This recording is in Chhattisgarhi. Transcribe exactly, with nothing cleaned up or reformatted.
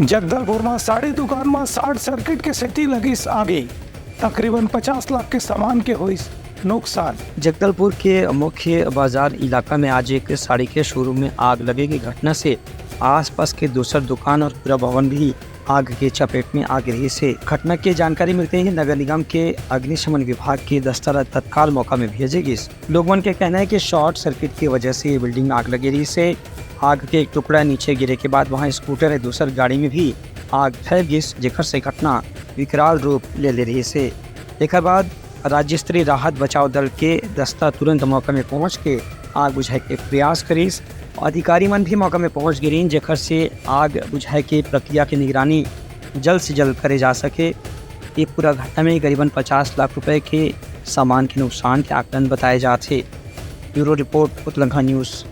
जगदलपुर म साड़ी दुकान म शॉर्ट सर्किट के सेती लगिस आगी, तकरीबन पचास लाख के सामान के होइस नुकसान। जगदलपुर के मुख्य बाजार इलाका में आज एक साड़ी के शोरूम में आग लगे के घटना से आसपास के दूसर दुकान और पूरा भवन भी आग के चपेट में आ गिस हे। घटना के जानकारी मिलते ही नगर निगम के अग्निशमन विभाग के दस्ता ल तत्काल मौका में भेजे गिस। लोगमन के कहना है कि शॉर्ट सर्किट की वजह से ये बिल्डिंग आग लगे रहिस हे। आग के एक टुकड़ा नीचे गिरे के बाद वहां स्कूटर है दूसर गाड़ी में भी आग फैल गिस, जेकर से घटना विकराल रूप ले ले रहिस हे। एकर बाद राज्य स्तरीय राहत बचाव दल के दस्ता तुरंत मौका में पहुंच के आग बुझाए के प्रयास करिस। अधिकारी मन भी मौका में पहुंच गे रहिन, जेकर से आग बुझाए के प्रक्रिया के निगरानी जल्द से जल्द करे जा सके। ये पूरा घटना में करीबन पचास लाख रुपए के सामान के नुकसान के आकलन बताए जात हे। Bureau report, Utlangha news.